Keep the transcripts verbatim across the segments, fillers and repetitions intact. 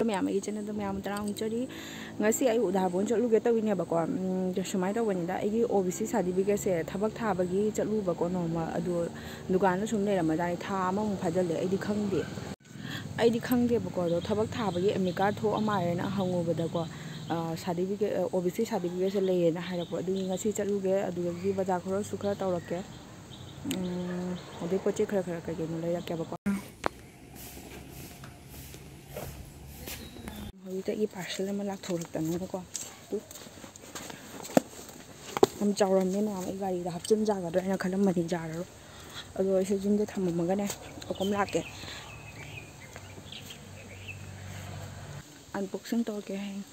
ꯃꯌꯥꯝ, ꯑꯩꯒꯤ ꯆꯦꯅꯦꯜꯗ ꯃꯌꯥꯝ ꯇꯔꯥꯃꯨꯛ ꯆꯠꯂꯤ꯫ ꯉꯁꯤ ꯑꯩ ꯎꯗꯥꯕꯣꯟ ꯆꯠꯂꯨꯒꯦ ꯇꯧꯔꯤꯅꯦꯕꯀꯣ꯫ ꯎꯝ, ꯁꯨꯃꯥꯏꯅ ꯇꯧꯕꯅꯤꯗ, ꯑꯩꯒꯤ ꯑꯣ ꯕꯤ ꯁꯤ ꯁꯥꯔꯇꯤꯐꯤꯀꯦꯠꯁꯦ ꯊꯕꯛ ꯊꯥꯕꯒꯤ ꯆꯠꯂꯨꯕꯀꯣ ꯅꯣꯡꯃ, ꯑꯗꯨ ꯗꯨꯀꯥꯟꯗ ꯁꯨꯝ ꯂꯩꯔꯝꯃꯖꯥꯠꯅꯤ꯫ ꯊꯥ ꯑꯃꯃꯨꯛ ꯐꯥꯖꯤꯜꯂꯦ꯫ ꯑꯩꯗꯤ ꯈꯪꯗꯦ꯫ ꯑꯩꯗꯤ ꯈꯪꯗꯦꯕꯀꯣ꯫ ꯑꯗꯣ ꯊꯕꯛ ꯊꯥꯕꯒꯤ ꯑꯦꯗꯃꯤꯠ ꯀꯥꯔꯗ ꯊꯣꯛꯑ ꯃꯥꯜꯂꯦꯅ ꯍꯪꯉꯨꯕꯗꯀꯣ, ꯑ, ꯁꯥꯔꯇꯤꯐꯤꯀꯦꯠ, ꯑ, ꯑꯣ ꯕꯤ ꯁꯤ ꯁꯥꯔꯇꯤꯐꯤꯀꯦꯠꯁꯦ ꯂꯩꯌꯦꯅ ꯍꯥꯏꯔꯛꯄ꯫ ꯑꯗꯨꯒꯤ ꯉꯁꯤ ꯆꯠꯂꯨꯒꯦ, ꯑꯗꯨꯗꯒꯤ ꯕꯖꯥꯔ ꯈꯔꯁꯨ ꯈꯔ ꯇꯧꯔꯛꯀꯦ꯫ ꯎꯝ, ꯑꯗꯩ ꯄꯣꯠ ꯆꯩ ꯈꯔ ꯈꯔ ꯀꯩ ꯀꯩꯅꯣ ꯂꯩꯔꯛꯀꯦꯕꯀꯣ꯫ ꯍꯧꯖꯤꯛꯇ ꯑꯩꯒꯤ ꯄꯥꯔꯁꯦꯜ ꯑꯃ ꯂꯥꯛꯊꯣꯔꯛꯇꯅꯀꯣ꯫ ꯌꯥꯝ ꯆꯥꯎꯔꯝꯃꯦ ꯃꯌꯥꯝ꯫ ꯑꯩ ꯒꯥꯔꯤꯗ ꯍꯥꯞꯆꯤꯟ ꯌꯥꯒꯗ꯭ꯔꯥ ꯍꯥꯏꯅ ꯈꯜꯂꯝꯕꯅꯤ, ꯌꯥꯔꯔꯣꯏ꯫ ꯑꯗꯣ ꯑꯩꯁꯦ ꯌꯨꯝꯗ ꯊꯝꯃꯝꯃꯒꯅꯦ, ꯀꯣꯛ ꯑꯃ ꯂꯥꯛꯀꯦ꯫ ꯑꯟꯕꯣꯛꯁꯤꯡ ꯇꯧꯔꯛꯀꯦ ꯍꯌꯦꯡ꯫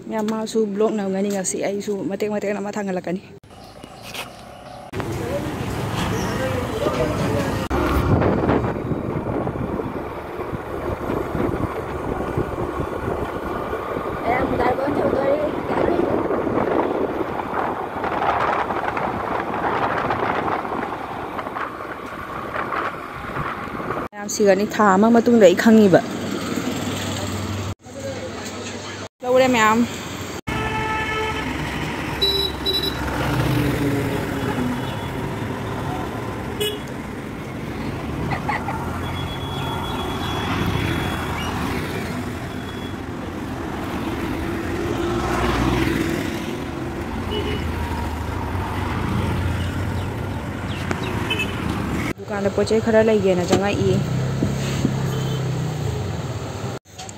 ꯃꯌꯥꯝ, ꯃꯥꯁꯨ ꯕ꯭ꯂꯣꯛ ꯅꯝꯒꯅꯤ ꯉꯁꯤ, ꯑꯩꯁꯨ ꯃꯇꯦꯛ ꯃꯇꯦꯛ ꯅꯝꯃ ꯊꯥꯡꯒꯠꯂꯛꯀꯅꯤ꯫ ꯃꯌꯥꯝ, ꯁꯤꯒꯅꯤ, ꯊꯥ ꯑꯃ ꯃꯇꯨꯡꯗ ꯑꯩ ꯈꯪꯉꯤꯕ꯫ ꯂꯧꯔꯦ ꯃꯌꯥꯝ꯫ ꯗꯨꯀꯥꯟꯗ ꯄꯣꯠ ꯆꯩ ꯈꯔ ꯂꯩꯒꯦꯅ ꯆꯪꯉꯛꯏ꯫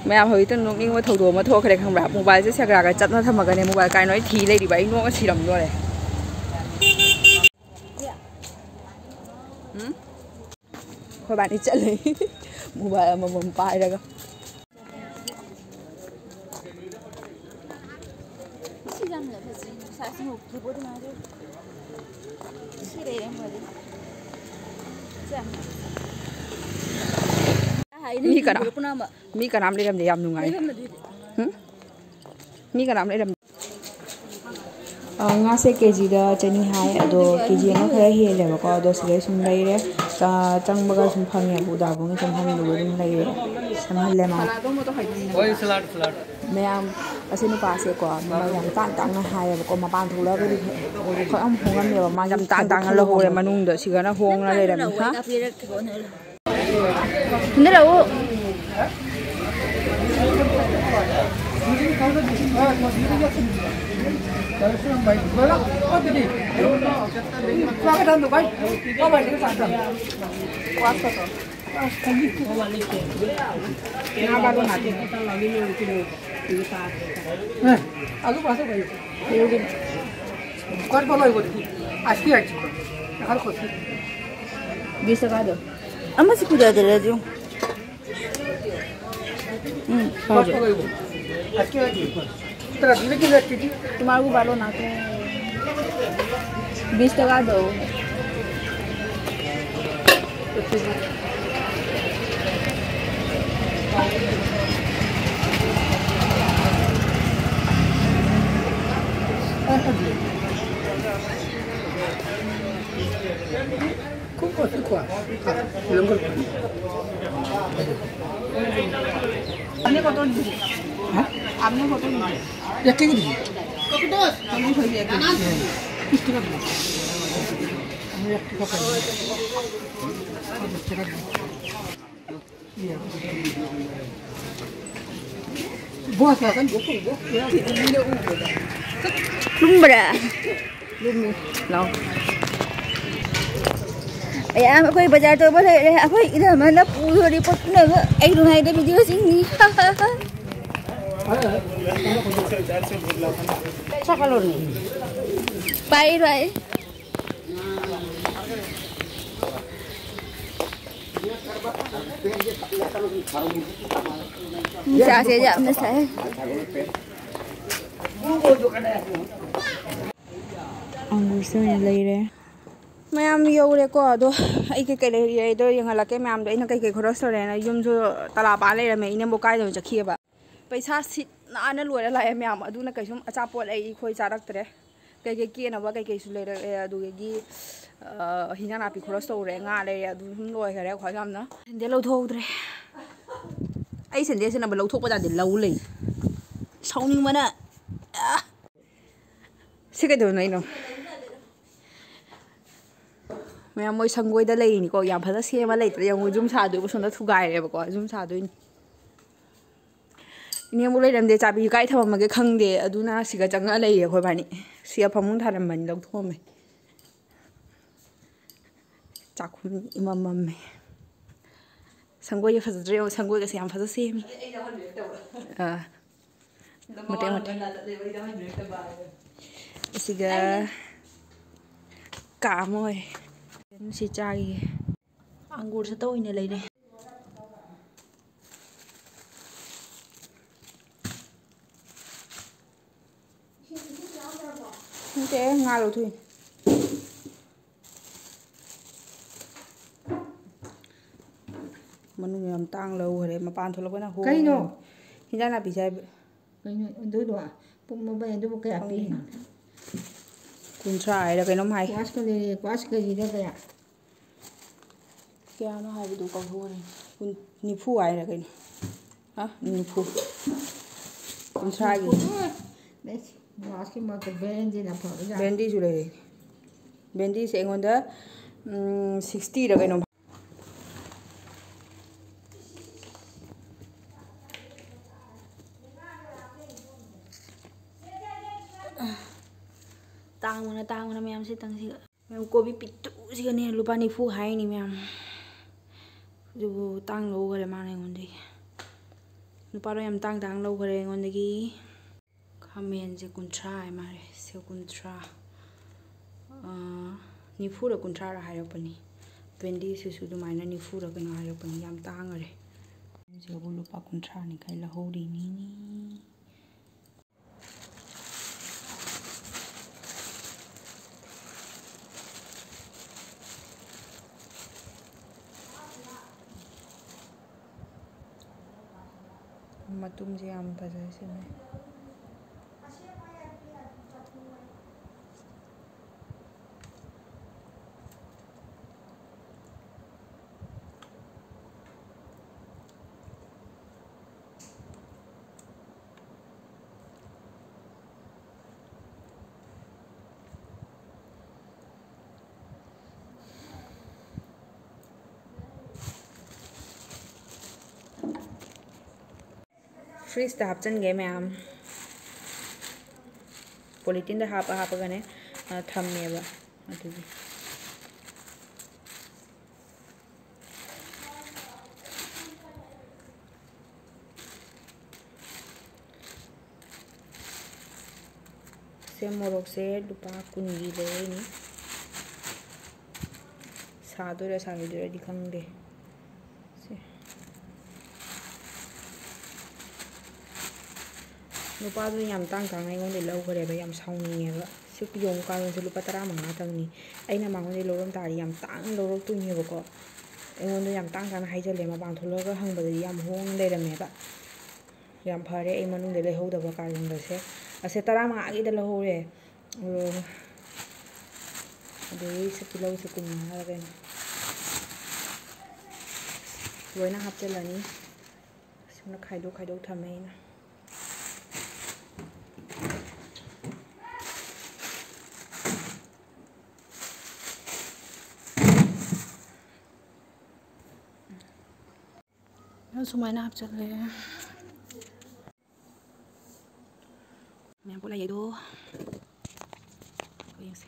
ꯃꯌꯥꯝ, ꯍꯧꯖꯤꯛꯇ ꯅꯣꯛꯅꯤꯡꯕ ꯊꯧꯗꯣꯛ ꯑꯃ ꯊꯣꯛꯈ꯭ꯔꯦ, ꯈꯪꯕ꯭ꯔꯥ? ꯃꯣꯕꯥꯏꯜꯁꯦ ꯁꯦꯒ꯭ꯔꯥꯒ ꯆꯠꯅ ꯊꯝꯃꯒꯅꯦ, ꯃꯣꯕꯥꯏꯜ ꯀꯥꯏꯅꯣ ꯑꯩ ꯊꯤ ꯂꯩꯔꯤꯕ, ꯑꯩ ꯅꯣꯛꯑ ꯁꯤꯔꯝꯗꯣꯔꯦ꯫ ꯎꯝ? ꯑꯩꯈꯣꯏꯕꯥꯅꯤ ꯆꯠꯂꯦ꯫ ꯃꯣꯕꯥꯏꯜ ꯑꯃꯃꯝ ꯄꯥꯏꯔꯒ꯫ ꯁꯤ ꯌꯥꯝꯅ ꯐꯖꯩ꯫ ꯅꯨꯡꯁꯥꯁꯤ ꯃꯨꯛꯈꯤꯕ ꯑꯗꯨꯃꯥꯏꯅ ꯇꯧꯋꯤ꯫ ꯁꯤ ꯂꯩꯔꯦ ꯃꯣꯏꯗꯤ꯫ ꯁꯤ ꯌꯥꯝꯅ ꯃꯤ ꯀꯅꯥ? ꯃꯤ ꯀꯅꯥꯝ ꯂꯩꯔꯝꯗꯦ, ꯌꯥꯝ ꯅꯨꯡꯉꯥꯏ꯫ ꯂꯩꯔꯝꯃꯗꯤ꯫ ꯎꯝ? ꯃꯤ ꯀꯅꯥꯝ ꯂꯩꯔꯝꯗꯦ꯫ ꯑ, ꯉꯥꯁꯦ ꯀꯦ ꯖꯤꯗ ꯆꯅꯤ ꯍꯥꯏ, ꯑꯗꯣ ꯀꯦ ꯖꯤ ꯑꯃ ꯈꯔ ꯍꯦꯜꯂꯦꯕꯀꯣ, ꯑꯗꯣ ꯁꯤꯗꯩ ꯁꯨꯝ ꯂꯩꯔꯦ꯫ ꯆꯥ-, ꯆꯪꯕꯒ ꯁꯨꯝ ꯐꯪꯉꯦ, ꯕꯨꯙꯥꯕꯨꯡꯒꯤ ꯆꯪꯐꯝꯗꯨꯒ ꯑꯗꯨꯝ ꯂꯩꯌꯦ, ꯁꯦꯝꯍꯜꯂꯦ ꯃꯥ꯫ ꯍꯣꯏ, ꯁꯂꯥꯗ, ꯁꯂꯥꯗ꯫ ꯃꯌꯥꯝ, ꯑꯁꯤ ꯅꯨꯄꯥꯁꯦꯀꯣ ꯃꯃꯜ ꯌꯥꯝ ꯇꯥꯡ ꯇꯥꯡꯅ ꯍꯥꯏꯌꯦꯕꯀꯣ, ꯃꯄꯥꯟ ꯊꯣꯛꯂꯛꯑꯒꯗꯤ ꯈꯔ ꯌꯥꯝ ꯍꯣꯡꯉꯝꯃꯦꯕ, ꯃꯥ ꯌꯥꯝ ꯇꯥꯡ ꯇꯥꯡꯅ ꯂꯧꯍꯧꯔꯦ, ꯃꯅꯨꯡꯗ ꯁꯤꯒꯅ ꯍꯣꯡꯅ ꯂꯩꯔꯝꯃꯤ꯫ ꯍꯥ? ꯍꯟꯗꯛ ꯂꯥꯛꯑꯣ꯫ বিশ টাকা দাও। আমার সিকুদা দিলে দিও। হুম, খাওয়া যায়। তোমার বারো না তো। বিশ টাকা দাও। খুব কষ্ট খোয়া। লঙ্গর খোয়া। আপনি কত দিন? হ্যাঁ? আপনি কত দিন? এক কেজি দিন। আমি ধরি এক কেজি। তিরিশ টাকা দিন। আমি এক টাকা পাই। দশ টাকা দিন। ꯂꯨꯝꯕ꯭ꯔꯥ? ꯂꯨꯝꯃꯤ꯫ ꯂꯥꯎ꯫ ꯃꯌꯥꯝ ꯑꯩꯈꯣꯏ ꯕꯖꯥꯔ ꯇꯧꯕ ꯂꯩꯔꯦ꯫ ꯑꯩꯈꯣꯏ ꯏꯅꯝꯃꯅ ꯄꯨꯗꯣꯔꯤ ꯄꯣꯠ ꯄꯨꯝꯅꯃꯛ ꯑꯩ ꯅꯨꯡꯉꯥꯏꯗ ꯚꯤꯗꯤꯑꯣꯁꯤꯡꯅꯤ꯫ ꯄꯥꯏꯔꯣꯏ꯫ ꯅꯨꯡꯁꯥꯁꯦ ꯌꯥꯝꯅ ꯁꯥꯏ꯫ ꯑꯪꯒꯨꯔꯁꯦ ꯑꯣꯏꯅ ꯂꯩꯔꯦ꯫ ꯃꯌꯥꯝ ꯌꯧꯔꯦꯀꯣ꯫ ꯑꯗꯣ ꯑꯩ ꯀꯩꯀꯩ ꯂꯩꯔꯤ ꯑꯩꯗꯣ ꯌꯦꯡꯍꯜꯂꯛꯀꯦ ꯃꯌꯥꯝꯗꯣ꯫ ꯑꯩꯅ ꯀꯩꯀꯩ ꯈꯣꯔꯁ ꯇꯧꯔꯦꯅ꯫ ꯌꯨꯝꯁꯨ ꯇꯂꯥ ꯄꯥ ꯂꯩꯔꯝꯃꯦ꯫ ꯏꯅꯦꯝꯕꯣꯛ ꯀꯥꯏꯗ ꯑꯣꯏꯅ ꯆꯠꯈꯤꯑꯕ꯫ ꯄꯩꯁꯥ ꯁꯤꯠ ꯅꯥꯟꯅ ꯂꯣꯏꯔ ꯂꯥꯛꯑꯦ ꯃꯌꯥꯝ꯫ ꯑꯗꯨꯅ ꯀꯩꯁꯨꯝ ꯑꯆꯥꯄꯣꯠ ꯑꯩ ꯑꯩꯈꯣꯏ ꯆꯥꯔꯛꯇ꯭ꯔꯦ꯫ ꯀꯩꯀꯩ ꯀꯦꯅꯕ ꯀꯩꯀꯩꯁꯨ ꯂꯩꯔꯛꯑꯦ꯫ ꯑꯗꯨꯗꯒꯤ, ꯑ, ꯍꯤꯟꯖꯥꯡ ꯅꯥꯄꯤ ꯈꯔꯁꯨ ꯇꯧꯔꯦ, ꯉꯥ ꯂꯩꯔꯦ, ꯑꯗꯨ ꯁꯨꯝ ꯂꯣꯏꯈꯔꯦ꯫ ꯈ꯭ꯋꯥꯏ ꯌꯥꯝꯅ ꯁꯦꯟꯗꯦꯜ ꯂꯧꯊꯣꯛꯍꯧꯗ꯭ꯔꯦ꯫ ꯑꯩ ꯁꯦꯟꯗꯦꯜꯁꯦ ꯅꯝꯕ ꯂꯧꯊꯣꯛꯄ ꯌꯥꯗꯦ, ꯂꯧ ꯂꯩ꯫ ꯁꯥꯎꯅꯤꯡꯕꯅ꯫ ꯑ! ꯁꯤ ꯀꯩꯗꯧꯅꯣ ꯑꯩꯅꯣ? ꯃꯌꯥꯝ ꯃꯣꯏ ꯁꯪꯒꯣꯏꯗ ꯂꯩꯔꯤꯅꯤꯀꯣ꯫ ꯌꯥꯝ ꯐꯖꯅ ꯁꯦꯝꯃ ꯂꯩꯇ꯭ꯔꯦ꯫ ꯌꯦꯡꯉꯨ, ꯌꯨꯝ ꯁꯥꯗꯣꯏꯕ ꯁꯣꯝꯗ ꯊꯨꯒꯥꯏꯔꯦꯕꯀꯣ꯫ ꯌꯨꯝ ꯁꯥꯗꯣꯏꯅꯤ꯫ ꯏꯅꯦꯕꯨ ꯂꯩꯔꯝꯗꯦ꯫ ꯆꯥꯕꯤ ꯀꯥꯏ ꯊꯝꯃꯝꯃꯒꯦ ꯈꯪꯗꯦ꯫ ꯑꯗꯨꯅ ꯁꯤꯒ ꯆꯪꯉꯛꯑ ꯂꯩꯌꯦ ꯑꯩꯈꯣꯏ ꯏꯕꯥꯅꯤ꯫ ꯁꯤꯒ ꯐꯃꯨꯡ ꯊꯥꯔꯝꯕꯅꯤ, ꯂꯧꯊꯣꯛꯑꯝꯃꯦ꯫ ꯆꯥꯛꯈꯨꯝ ꯏꯃꯝ ꯃꯝꯃꯦ꯫ ꯁꯪꯒꯣꯏꯒ ꯐꯖꯗ꯭ꯔꯦ ꯌꯦꯡꯉꯣ, ꯁꯪꯒꯣꯏꯒꯁꯦ ꯌꯥꯝ ꯐꯖ ꯁꯦꯝꯃꯤ꯫ ꯑꯥ꯫ ꯃꯇꯦꯛ ꯃꯇꯦꯛ꯫ ꯑꯁꯤꯒ ꯀꯥ ꯑꯃ ꯑꯣꯏ꯫ ꯁꯤ ꯆꯥꯒꯤꯒꯦ꯫ ꯑꯪꯒꯨꯔꯁꯦ ꯇꯧ ꯑꯣꯏꯅ ꯂꯩꯔꯦ꯫ ꯅꯠꯇꯦ, ꯉꯥ ꯂꯧꯊꯣꯛꯏ꯫ ꯃꯅꯨꯡ ꯌꯥꯝ ꯇꯥꯡ ꯂꯧꯈꯔꯦ꯫ ꯃꯄꯥꯟ ꯊꯣꯛꯂꯛꯄꯅ ꯍꯣꯡꯉꯦ꯫ ꯀꯩꯅꯣ? ꯍꯤꯟꯖꯥꯡ ꯅꯥꯄꯤ ꯆꯥꯏꯕ꯫ ꯀꯩꯅꯣ ꯑꯗꯨꯗꯣ? ꯄꯨꯛ ꯃꯕꯩ ꯑꯗꯨꯕꯨ ꯀꯌꯥ ꯈꯪꯗꯦ꯫ ꯄꯤꯔꯤꯅꯣ? ꯀꯨꯟꯊ꯭ꯔꯥ ꯍꯥꯏꯔ ꯀꯩꯅꯣꯝ ꯍꯥꯏ꯫ ꯀ꯭ꯋꯥꯁꯀ ꯂꯩꯔꯦ, ꯀ꯭ꯋꯥꯁ ꯀꯦꯖꯤꯗ ꯀꯌꯥ? ꯀꯌꯥꯅꯣ ꯍꯥꯏꯕꯗꯨ ꯀꯥꯎꯊꯣꯛꯈ꯭ꯔꯦ꯫ ꯀꯨꯟ-, ꯅꯤꯐꯨ ꯍꯥꯏꯔ ꯀꯩꯅꯣ? ꯍꯥ? ꯅꯤꯐꯨ꯫ ꯀꯨꯟꯊ꯭ꯔꯥꯒꯤ꯫ ꯅꯤꯐꯨ꯫ ꯑꯦꯁ, ꯃꯥꯁꯀꯤ ꯃꯔꯛꯇ ꯕꯦꯟꯗꯤꯅ ꯐꯕꯖꯥꯠꯅꯤ꯫ ꯕꯦꯟꯗꯤꯁꯨ ꯂꯩꯔꯦ꯫ ꯕꯦꯟꯗꯤꯁꯦ ꯑꯩꯉꯣꯟꯗ, ꯎꯝ, sixty ꯔ ꯀꯩꯅꯣꯝ꯫ ꯇꯥꯡꯕꯅ, ꯇꯥꯡꯕꯅ ꯃꯌꯥꯝꯁꯦ ꯇꯪꯁꯤꯒ꯫ ꯃꯌꯥꯝ, ꯀꯣꯕꯤ ꯄꯤꯛꯇ꯭ꯔꯨꯁꯤꯒꯅꯦ ꯂꯨꯄꯥ ꯅꯤꯐꯨ ꯍꯥꯏꯅꯤ ꯃꯌꯥꯝ꯫ ꯑꯗꯨꯕꯨ ꯇꯥꯡ ꯂꯧꯈꯔꯦ ꯃꯥꯅ ꯑꯩꯉꯣꯟꯗꯒꯤ꯫ ꯅꯨꯄꯥꯗꯣ ꯌꯥꯝ ꯇꯥꯡ ꯇꯥꯡ ꯂꯧꯈꯔꯦ ꯑꯩꯉꯣꯟꯗꯒꯤ꯫ ꯈꯥꯃꯦꯟꯁꯦ ꯀꯨꯟꯊ꯭ꯔꯥ ꯍꯥꯏ ꯃꯥꯜꯂꯦ꯫ ꯁꯦ ꯀꯨꯟꯊ꯭ꯔꯥ, ꯑꯥ, ꯅꯤꯐꯨꯔ ꯀꯨꯟꯊ꯭ꯔꯥꯔ ꯍꯥꯏꯔꯛꯄꯅꯤ꯫ ꯕꯦꯟꯗꯤꯁꯤꯁꯨ ꯑꯗꯨꯃꯥꯏꯅ ꯅꯤꯐꯨꯔ ꯀꯩꯅꯣ ꯍꯥꯏꯔꯛꯄꯅꯤ꯫ ꯌꯥꯝ ꯇꯥꯡꯈꯔꯦ꯫ ꯁꯤꯕꯨ ꯂꯨꯄꯥ ꯀꯨꯟꯊ꯭ꯔꯥꯅꯤ ꯈꯥꯏ ꯂꯧꯍꯧꯔꯤꯅꯤ꯫ ꯃꯇꯨꯝꯁꯦ ꯌꯥꯝ ꯐꯖꯩ ꯁꯤꯅꯦ꯫ ꯐ꯭ꯔꯤꯖꯇ ꯍꯥꯞꯆꯤꯟꯒꯦ ꯃꯌꯥꯝ꯫ ꯄꯣꯂꯤꯊꯤꯟꯗ ꯍꯥꯞꯄ ꯍꯥꯞꯄꯒꯅꯦ, ꯑ, ꯊꯝꯃꯦꯕ꯫ ꯑꯗꯨꯒꯤ꯫ ꯁꯦ ꯃꯣꯔꯣꯛꯁꯦ ꯂꯨꯄꯥ ꯀꯨꯟꯒꯤ ꯂꯩꯔꯛꯏꯅꯤ꯫ ꯁꯥꯗꯣꯏꯔꯥ ꯁꯥꯔꯣꯏꯗꯣꯏꯔꯗꯤ ꯈꯪꯗꯦ꯫ ꯁꯦ꯫ ꯅꯨꯄꯥꯗꯨꯅ ꯌꯥꯝ ꯇꯥꯡ ꯇꯥꯡꯅ ꯑꯩꯉꯣꯟꯗꯩ ꯂꯧꯈ꯭ꯔꯦꯕ, ꯌꯥꯝ ꯁꯥꯎꯅꯤꯡꯉꯦꯕ꯫ ꯁꯤ ꯌꯦꯡꯉꯨ ꯀꯥꯟꯗꯁꯨ ꯂꯨꯄꯥ ꯇꯔꯥ ꯃꯉꯥ ꯇꯪꯅꯤ꯫ ꯑꯩꯅ ꯃꯉꯣꯟꯗꯩ ꯂꯧꯔꯝ ꯇꯥꯔꯗꯤ ꯌꯥꯝ ꯇꯥꯡꯅ ꯂꯧꯔꯛꯇꯣꯏꯅꯦꯕꯀꯣ꯫ ꯑꯩꯉꯣꯟꯗ ꯌꯥꯝ ꯇꯥꯡ ꯇꯥꯡꯅ ꯍꯥꯏꯖꯜꯂꯦ, ꯃꯄꯥꯟ ꯊꯣꯛꯂꯛꯑꯒ ꯍꯪꯕꯗꯗꯤ ꯌꯥꯝ ꯍꯣꯡꯅ ꯂꯩꯔꯝꯃꯦꯕ꯫ ꯌꯥꯝ ꯐꯔꯦ ꯑꯩ ꯃꯅꯨꯡꯗ ꯂꯩꯍꯧꯗꯕ ꯀꯥꯔꯣꯡꯒꯁꯦ꯫ ꯑꯁꯦ ꯇꯔꯥ ꯃꯉꯥꯒꯤꯗ ꯂꯧꯍꯧꯔꯦ꯫ ꯑꯗꯣ ꯑꯗꯩ ꯁꯤ ꯇꯤꯜꯍꯧꯁꯦ ꯀꯨꯟ ꯃꯉꯥꯔ ꯀꯩꯅꯣ꯫ ꯂꯣꯏꯅ ꯍꯥꯞꯆꯤꯜꯂꯅꯤ꯫ ꯑꯁꯨꯝꯅ ꯈꯥꯏꯗꯣꯛ ꯈꯥꯏꯗꯣꯛ ꯊꯝꯃꯦ ꯑꯩꯅ꯫ ꯁꯨꯃꯥꯏꯅ ꯍꯥꯞꯆꯜꯂꯦ꯫ ꯃꯌꯥꯝ ꯄꯨꯂꯞ ꯌꯩꯗꯣ꯫ ꯌꯦꯡꯁꯦ꯫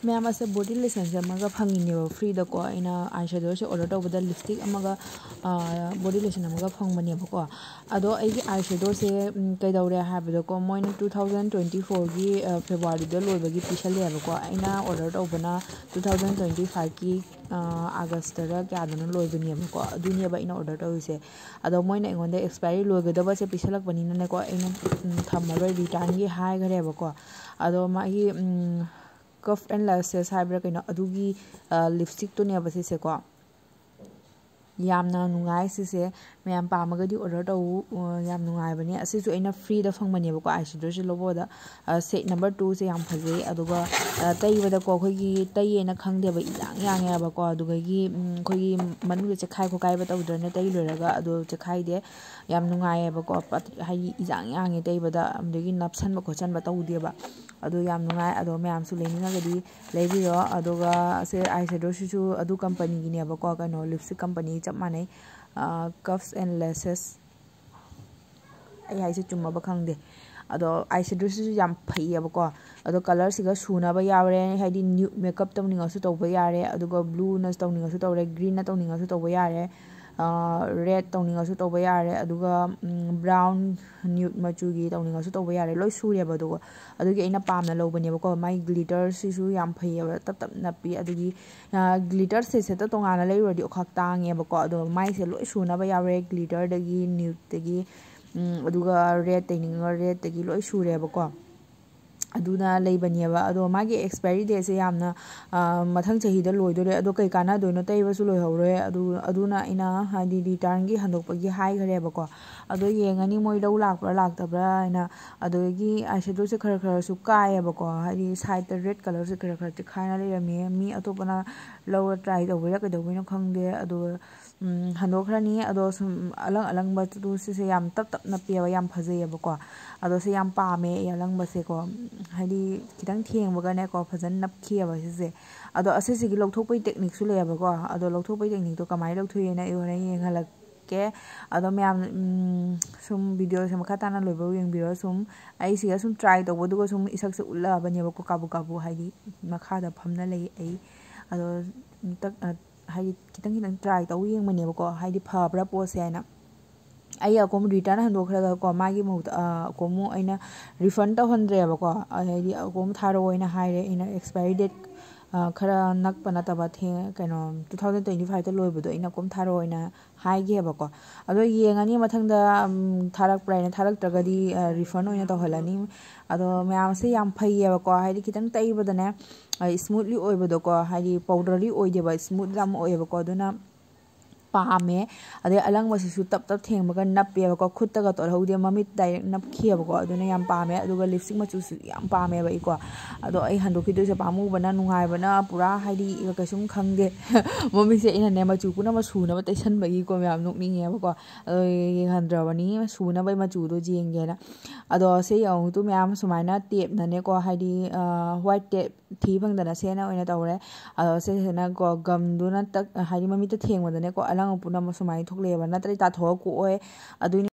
ꯃꯌꯥꯝ ꯑꯁꯦ ꯕꯣꯗꯤ ꯂꯣꯁꯟꯁꯦ ꯑꯃꯒ ꯐꯪꯉꯤꯅꯦꯕ ꯐ꯭ꯔꯤꯗꯀꯣ꯫ ꯑꯩꯅ ꯑꯥꯏ ꯁꯦꯗꯣꯁꯦ ꯑꯣꯔꯗꯔ ꯇꯧꯕꯗ ꯂꯤꯞꯁꯇꯤꯛ ꯑꯃꯒ ꯕꯣꯗꯤ ꯂꯣꯁꯟ ꯑꯃꯒ ꯐꯪꯕꯅꯦꯕꯀꯣ꯫ ꯑꯗꯣ ꯑꯩꯒꯤ ꯑꯥꯏ ꯁꯦꯗꯣꯁꯦ ꯀꯩꯗꯧꯔꯦ ꯍꯥꯏꯕꯗꯀꯣ, ꯃꯣꯏꯅ ꯇꯨ ꯊꯥꯎꯖꯟ ꯇ꯭ꯋꯦꯟꯇꯤ ꯐꯣꯔꯒꯤ ꯐꯦꯕ꯭ꯔꯨꯋꯥꯔꯤꯗ ꯂꯣꯏꯕꯒꯤ ꯄꯤꯁꯜꯂꯛꯑꯦꯕꯀꯣ꯫ ꯑꯩꯅ ꯑꯣꯔꯗꯔ ꯇꯧꯕꯅ ꯇꯨ ꯊꯥꯎꯖꯟ ꯇ꯭ꯋꯦꯟꯇꯤ ꯐꯥꯏꯚꯀꯤ ꯑꯥꯒꯁꯇꯔ ꯀꯌꯥꯗꯅꯣ ꯂꯣꯏꯕꯅꯦꯕꯀꯣ꯫ ꯑꯗꯨꯅꯦꯕ ꯑꯩꯅ ꯑꯣꯔꯗꯔ ꯇꯧꯔꯤꯁꯦ꯫ ꯑꯗꯣ ꯃꯣꯏꯅ ꯑꯩꯉꯣꯟꯗ ꯑꯦꯛꯁꯄꯥꯏꯔꯤ ꯂꯣꯏꯒꯗꯕꯁꯦ ꯄꯤꯁꯜꯂꯛꯄꯅꯤꯅꯅꯦꯀꯣ, ꯑꯩꯅ ꯊꯝꯃꯔꯣꯏ, ꯔꯤꯇꯔꯟꯒꯤ ꯍꯥꯏꯈ꯭ꯔꯦꯕꯀꯣ꯫ ꯑꯗꯣ ꯃꯥꯒꯤ ꯀꯐ ꯑꯦꯟ ꯂꯦꯁꯦꯁ ꯍꯥꯏꯕ꯭ꯔꯥ ꯀꯩꯅꯣ, ꯑꯗꯨꯒꯤ ꯂꯤꯞꯁꯇꯤꯛꯇꯨꯅꯦꯕ ꯁꯤꯁꯦꯀꯣ꯫ ꯌꯥꯝꯅ ꯅꯨꯡꯉꯥꯏ ꯁꯤꯁꯦ꯫ ꯃꯌꯥꯝ ꯄꯥꯝꯃꯒꯗꯤ ꯑꯣꯔꯗꯔ ꯇꯧ꯫ ꯌꯥꯝ ꯅꯨꯡꯉꯥꯏꯕꯅꯦ꯫ ꯑꯁꯤꯁꯨ ꯑꯩꯅ ꯐ꯭ꯔꯤꯗ ꯐꯪꯕꯅꯦꯕꯀꯣ, ꯑꯥꯏ ꯁꯦꯗꯣꯁꯦ ꯂꯣꯕꯣꯗ꯫ ꯁꯦꯠ ꯅꯝꯕꯔ ꯇꯨꯁꯦ ꯌꯥꯝ ꯐꯖꯩ꯫ ꯑꯗꯨꯒ ꯇꯩꯕꯗꯀꯣ ꯑꯩꯈꯣꯏꯒꯤ ꯇꯩꯌꯦꯅ ꯈꯪꯗꯦꯕ, ꯏꯌꯥꯡ ꯌꯥꯡꯉꯦꯕꯀꯣ꯫ ꯑꯗꯨꯗꯒꯤ ꯑꯩꯈꯣꯏꯒꯤ ꯃꯅꯨꯡꯗ ꯆꯦꯈꯥꯏ ꯈꯣꯠꯀꯥꯏꯕ ꯇꯧꯗ꯭ꯔꯅ ꯇꯩ ꯂꯣꯏꯔꯒ꯫ ꯑꯗꯣ ꯆꯦꯈꯥꯏꯗꯦ꯫ ꯌꯥꯝ ꯅꯨꯡꯉꯥꯏꯌꯦꯕꯀꯣ꯫ ꯍꯥꯏꯗꯤ ꯏꯌꯥꯡ ꯌꯥꯡꯉꯦ ꯇꯩꯕꯗ, ꯑꯗꯒꯤ ꯅꯞꯁꯟꯕ ꯈꯣꯠꯆꯟꯕ ꯇꯧꯗꯦꯕ꯫ ꯑꯗꯣ ꯌꯥꯝ ꯅꯨꯡꯉꯥꯏ꯫ ꯑꯗꯣ ꯃꯌꯥꯝꯁꯨ ꯂꯩꯅꯤꯡꯉꯒꯗꯤ ꯂꯩꯕꯤꯔꯣ꯫ ꯑꯗꯨꯒ ꯁꯦ ꯑꯥꯏ ꯁꯦꯗꯣꯁꯤꯁꯨ ꯑꯗꯨ ꯀꯝꯄꯅꯤꯒꯤꯅꯦꯕꯀꯣ, ꯀꯩꯅꯣ, ꯂꯤꯞꯁꯇꯤꯛ ꯀꯝꯄꯅꯤ ꯆꯞ ꯃꯥꯟꯅꯩ, ꯀꯐ ꯑꯦꯟ ꯂꯦꯁꯦꯁ꯫ ꯑꯩ ꯍꯥꯏꯁꯦ ꯆꯨꯝꯃꯕ ꯈꯪꯗꯦ꯫ ꯑꯗꯣ ꯑꯥꯏ ꯁꯦꯗꯣꯁꯤꯁꯨ ꯌꯥꯝ ꯐꯩꯌꯦꯕꯀꯣ꯫ ꯑꯗꯣ ꯀꯂꯔꯁꯤꯒ ꯁꯨꯅꯕ ꯌꯥꯎꯔꯦ꯫ ꯍꯥꯏꯗꯤ ꯅ꯭ꯌꯨꯠ ꯃꯦꯀꯞ ꯇꯧꯅꯤꯡꯉꯁꯨ ꯇꯧꯕ ꯌꯥꯔꯦ, ꯑꯗꯨꯒ ꯕ꯭ꯂꯨꯅ ꯇꯧꯅꯤꯡꯉꯁꯨ ꯇꯧꯔꯦ, ꯒ꯭ꯔꯤꯟꯅ ꯇꯧꯅꯤꯡꯉꯁꯨ ꯇꯧꯕ ꯌꯥꯔꯦ, ꯔꯦꯗ ꯇꯧꯅꯤꯡꯉꯁꯨ ꯇꯧꯕ ꯌꯥꯔꯦ, ꯑꯗꯨꯒ ꯕ꯭ꯔꯥꯎꯟ, ꯅ꯭ꯌꯨꯠ ꯃꯆꯨꯒꯤ ꯇꯧꯅꯤꯡꯉꯁꯨ ꯇꯧꯕ ꯌꯥꯔꯦ꯫ ꯂꯣꯏ ꯁꯨꯔꯦꯕ꯫ ꯑꯗꯨꯒ ꯑꯗꯨꯒꯤ ꯑꯩꯅ ꯄꯥꯝꯅ ꯂꯧꯕꯅꯦꯕꯀꯣ꯫ ꯃꯥꯏ ꯒ꯭ꯂꯤꯇꯔꯁꯤꯁꯨ ꯌꯥꯝ ꯐꯩꯌꯦꯕ, ꯇꯞ ꯇꯞ ꯅꯞꯄꯤ꯫ ꯑꯗꯨꯒꯤ ꯒ꯭ꯂꯤꯇꯔꯁꯦ ꯁꯦꯠꯇ ꯇꯣꯉꯥꯟꯅ ꯂꯩꯔꯨꯔꯗꯤ ꯑꯣꯈꯥꯛ ꯇꯥꯡꯉꯦꯕꯀꯣ꯫ ꯑꯗꯣ ꯃꯥꯏꯁꯦ ꯂꯣꯏ ꯁꯨꯅꯕ ꯌꯥꯎꯔꯦ, ꯒ꯭ꯂꯤꯇꯔꯗꯒꯤ, ꯅ꯭ꯌꯨꯠꯇꯒꯤ, ꯑꯗꯨꯒ ꯔꯦꯗ ꯇꯩꯅꯤꯡꯉꯒ ꯔꯦꯗꯇꯒꯤ ꯂꯣꯏ ꯁꯨꯔꯦꯕꯀꯣ꯫ ꯑꯗꯨꯅ ꯂꯩꯕꯅꯦꯕ꯫ ꯑꯗꯣ ꯃꯥꯒꯤ ꯑꯦꯛꯁꯄꯥꯏꯔꯤ ꯗꯦꯠꯁꯦ ꯌꯥꯝꯅ ꯃꯊꯪ ꯆꯍꯤꯗ ꯂꯣꯏꯗꯣꯔꯦ꯫ ꯑꯗꯣ ꯀꯩ ꯀꯥꯟꯅꯗꯣꯏꯅꯣ, ꯇꯩꯕꯁꯨ ꯂꯣꯏꯍꯧꯔꯣꯏ꯫ ꯑꯗꯨ ꯑꯗꯨꯅ ꯑꯩꯅ ꯍꯥꯏꯗꯤ ꯔꯤꯇꯔꯟꯒꯤ ꯍꯟꯗꯣꯛꯄꯒꯤ ꯍꯥꯏꯈ꯭ꯔꯦꯕꯀꯣ꯫ ꯑꯗꯣ ꯌꯦꯡꯉꯅꯤ ꯃꯣꯏ ꯂꯧ ꯂꯥꯛꯄ꯭ꯔꯥ ꯂꯥꯛꯇꯕ꯭ꯔꯥ ꯍꯥꯏꯅ꯫ ꯑꯗꯒꯤ ꯑꯥꯏ ꯁꯦꯗꯣꯁꯦ ꯈꯔ ꯈꯔꯁꯨ ꯀꯥꯏꯌꯦꯕꯀꯣ, ꯍꯥꯏꯗꯤ ꯁꯥꯏꯠꯇ ꯔꯦꯗ ꯀꯂꯔꯁꯦ ꯈꯔ ꯈꯔ ꯆꯤꯛꯈꯥꯏꯅ ꯂꯩꯔꯝꯃꯦ꯫ ꯃꯤ ꯑꯇꯣꯞꯄꯅ ꯂꯧꯔ ꯇ꯭ꯔꯥꯏ ꯇꯧꯕꯩꯔꯥ ꯀꯩꯗꯧꯕꯩꯅꯣ ꯈꯪꯗꯦ꯫ ꯑꯗꯨꯒ ꯍꯟꯗꯣꯛꯈ꯭ꯔꯅꯤ꯫ ꯑꯗꯣ ꯁꯨꯝ ꯑꯂꯪ ꯑꯂꯪꯕꯗꯨ ꯁꯤꯁꯦ ꯌꯥꯝ ꯇꯞ ꯇꯞ ꯅꯞꯄꯦꯕ, ꯌꯥꯝ ꯐꯖꯩꯌꯦꯕꯀꯣ꯫ ꯑꯗꯣ ꯁꯤ ꯌꯥꯝ ꯄꯥꯝꯃꯦ ꯑꯩ ꯑꯂꯪꯕꯁꯦꯀꯣ꯫ ꯍꯥꯏꯗꯤ ꯈꯤꯇꯪ ꯊꯦꯡꯕꯒꯅꯦꯀꯣ ꯐꯖꯅ ꯅꯞꯈꯤꯑꯕ ꯁꯤꯁꯦ꯫ ꯑꯗꯣ ꯑꯁꯤꯁꯤꯒꯤ ꯂꯧꯊꯣꯛꯄꯩ ꯇꯦꯛꯅꯤꯛꯁꯨ ꯂꯩꯌꯦꯕꯀꯣ꯫ ꯑꯗꯣ ꯂꯧꯊꯣꯛꯄꯩ ꯇꯦꯛꯅꯤꯛꯇꯣ ꯀꯃꯥꯏꯅ ꯂꯧꯊꯣꯛꯏꯅ ꯑꯩ ꯍꯣꯔꯦꯟ ꯌꯦꯡꯍꯜꯂꯛ ꯀꯦ꯫ ꯑꯗꯣ ꯃꯌꯥꯝ, ꯎꯝ, ꯁꯨꯝ videoꯁꯦ ꯃꯈꯥ ꯇꯥꯅ ꯂꯣꯏꯕꯧ ꯌꯦꯡꯕꯤꯔꯣ꯫ ꯁꯨꯝ ꯑꯩ ꯁꯤꯗ ꯁꯨꯝ try ꯇꯧꯕꯗꯨꯒ ꯁꯨꯝ ꯏꯁꯛꯁꯦ ꯎꯠꯂꯛꯑꯕꯅꯦꯕꯀꯣ, ꯀꯥꯕꯨ ꯀꯥꯕꯨ, ꯍꯥꯏꯗꯤ ꯃꯈꯥꯗ ꯐꯝꯅ ꯂꯩ ꯑꯩ꯫ ꯑꯗꯣ ꯇꯛ-, ꯑ, ꯍꯥꯏꯗꯤ ꯈꯤꯇꯪ ꯈꯤꯇꯪ try ꯇꯧ ꯌꯦꯡꯕꯅꯦꯕꯀꯣ, ꯍꯥꯏꯗꯤ ꯐꯕ꯭ꯔꯥ ꯄꯣꯠꯁꯦ ꯍꯥꯏꯅ꯫ ꯑꯩ ꯑꯀꯣꯝ return ꯍꯟꯗꯣꯛꯈ꯭ꯔꯒꯀꯣ, ꯃꯥꯒꯤ ꯃꯍꯨꯠꯇ, ꯑ, ꯑꯀꯣꯝ ꯑꯃꯨꯛ ꯑꯩꯅ refund ꯇꯧꯍꯟꯗ꯭ꯔꯦꯕꯀꯣ꯫ ꯑ, ꯍꯥꯏꯗꯤ ꯑꯀꯣꯝ ꯊꯥꯔꯛꯑꯣꯅ ꯍꯥꯏꯔꯦ ꯑꯩꯅ, expiry date, ꯑ, ꯈꯔ ꯅꯛꯄ ꯅꯠꯇꯕ, ꯊꯦꯡ-, ꯀꯩꯅꯣ, two thousand twenty fiveꯇ ꯂꯣꯏꯕꯗꯣ ꯑꯩꯅ ꯑꯀꯣꯝ ꯊꯥꯔꯛꯑꯣꯅ ꯍꯥꯏꯒꯦꯕꯀꯣ꯫ ꯑꯗꯣ ꯌꯦꯡꯉꯅꯤ ꯃꯊꯪꯗ, ꯎꯝ, ꯊꯥꯔꯛꯄ꯭ꯔꯥ ꯍꯥꯏꯅ, ꯊꯥꯔꯛꯇ꯭ꯔꯒꯗꯤ, ꯑ, refund ꯑꯣꯏꯅ ꯇꯧꯍꯜꯂꯅꯤ꯫ ꯑꯗꯣ ꯃꯌꯥꯝꯁꯦ ꯌꯥꯝ ꯐꯩꯌꯦꯕꯀꯣ, ꯍꯥꯏꯗꯤ ꯈꯤꯇꯪ ꯇꯩꯕꯗꯅꯦ, ꯑ, smoothly ꯑꯣꯏꯕꯗꯣꯀꯣ, ꯍꯥꯏꯗꯤ powdery ꯑꯣꯏꯗꯦꯕ, smooth ꯌꯥꯝ ꯑꯣꯏꯌꯦꯕꯀꯣ, ꯑꯗꯨꯅ ꯄꯥꯝꯃꯦ꯫ ꯑꯗꯩ ꯑꯂꯪꯕꯁꯤꯁꯨ ꯇꯞ ꯇꯞ ꯊꯦꯡꯕꯒ ꯅꯞꯄꯦꯕꯀꯣ, ꯈꯨꯠꯇꯒ ꯇꯣꯠꯍꯧꯗꯦ, ꯃꯃꯤꯠ direct ꯅꯞꯈꯤꯑꯕꯀꯣ, ꯑꯗꯨꯅ ꯌꯥꯝ ꯄꯥꯝꯃꯦ꯫ ꯑꯗꯨꯒ lipstick ꯃꯆꯨꯁꯨ ꯌꯥꯝ ꯄꯥꯝꯃꯦꯕ ꯑꯩꯀꯣ꯫ ꯑꯗꯣ ꯑꯩ ꯍꯟꯗꯣꯛꯈꯤꯗꯣꯏꯁꯦ ꯄꯥꯝꯃꯨꯕꯅ, ꯅꯨꯡꯉꯥꯏꯕꯅ ꯄꯨꯔꯥ, ꯍꯥꯏꯗꯤ ꯀꯩꯁꯨꯝ ꯈꯪꯗꯦ꯫ ꯃꯃꯤꯠꯁꯦ ꯑꯩꯅꯅꯦ ꯃꯆꯨ ꯄꯨꯝꯅꯃꯛ ꯁꯨꯅꯕ ꯇꯩꯁꯟꯕꯒꯤꯀꯣ, ꯃꯌꯥꯝ ꯅꯣꯛꯅꯤꯡꯉꯦꯕꯀꯣ꯫ ꯑꯗꯣ ꯌꯦꯡꯍꯟꯗ꯭ꯔꯕꯅꯤ, ꯁꯨꯅꯕ ꯃꯆꯨꯗꯣ ꯌꯦꯡꯒꯦꯅ꯫ ꯑꯗꯣ ꯁꯤ ꯌꯦꯡꯉꯨꯇꯨ ꯃꯌꯥꯝ, ꯁꯨꯃꯥꯏꯅ tapeꯅꯅꯦꯀꯣ, ꯍꯥꯏꯗꯤ, ꯑ, white tape ꯊꯤ ꯐꯪꯗꯅ ꯁꯦꯅ ꯑꯣꯏꯅ ꯇꯧꯔꯦ꯫ ꯑꯗꯣ ꯁꯤꯁꯤꯅꯀꯣ gumꯗꯨꯅ ꯇꯛ-, ꯍꯥꯏꯗꯤ ꯃꯃꯤꯠꯇ ꯊꯦꯡꯕꯗꯅꯦꯀꯣ, ꯑꯂꯪꯕ ꯄꯨꯝꯅꯃꯛ ꯁꯨꯃꯥꯏꯅ ꯊꯣꯛꯂꯛꯑꯦꯕ, ꯅꯠꯇ꯭ꯔꯗꯤ ꯇꯥꯊꯣꯛꯑ ꯀꯣꯛꯑꯣꯏ꯫ ꯑꯗꯨꯏꯅꯤ꯫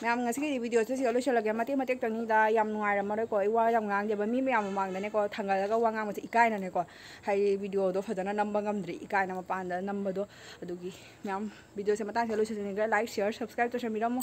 ꯃꯌꯥꯝ, ꯉꯁꯤꯒꯤꯗꯤ videoꯁꯦ ꯁꯤꯒ ꯂꯣꯏꯁꯤꯜꯂꯒꯦ꯫ ꯃꯇꯦꯛ ꯃꯇꯦꯛꯇꯪꯅꯤꯗ, ꯌꯥꯝ ꯅꯨꯡꯉꯥꯏꯔꯝꯃꯔꯣꯏꯀꯣ꯫ ꯑꯩ ꯋꯥ ꯌꯥꯝ ꯉꯥꯡꯗꯦꯕ, ꯃꯤ ꯃꯌꯥꯝ ꯃꯃꯥꯡꯗꯅꯦꯀꯣ, ꯊꯥꯡꯒꯠꯂꯒ ꯋꯥ ꯉꯥꯡꯕꯁꯦ ꯏꯀꯥꯏꯅꯅꯦꯀꯣ, ꯍꯥꯏꯗꯤ videoꯗꯣ ꯐꯖꯅ ꯅꯝꯕ ꯉꯝꯗ꯭ꯔꯤ, ꯏꯀꯥꯏꯅ ꯃꯄꯥꯟꯗ ꯅꯝꯕꯗꯣ꯫ ꯑꯗꯨꯒꯤ ꯃꯌꯥꯝ, videoꯁꯦ ꯃꯇꯥꯡꯁꯤꯗ ꯂꯣꯏꯁꯤꯟꯖꯔꯒꯦ꯫ Like, share, subscribe ꯇꯧꯁꯟꯕꯤꯔꯝꯃꯣ꯫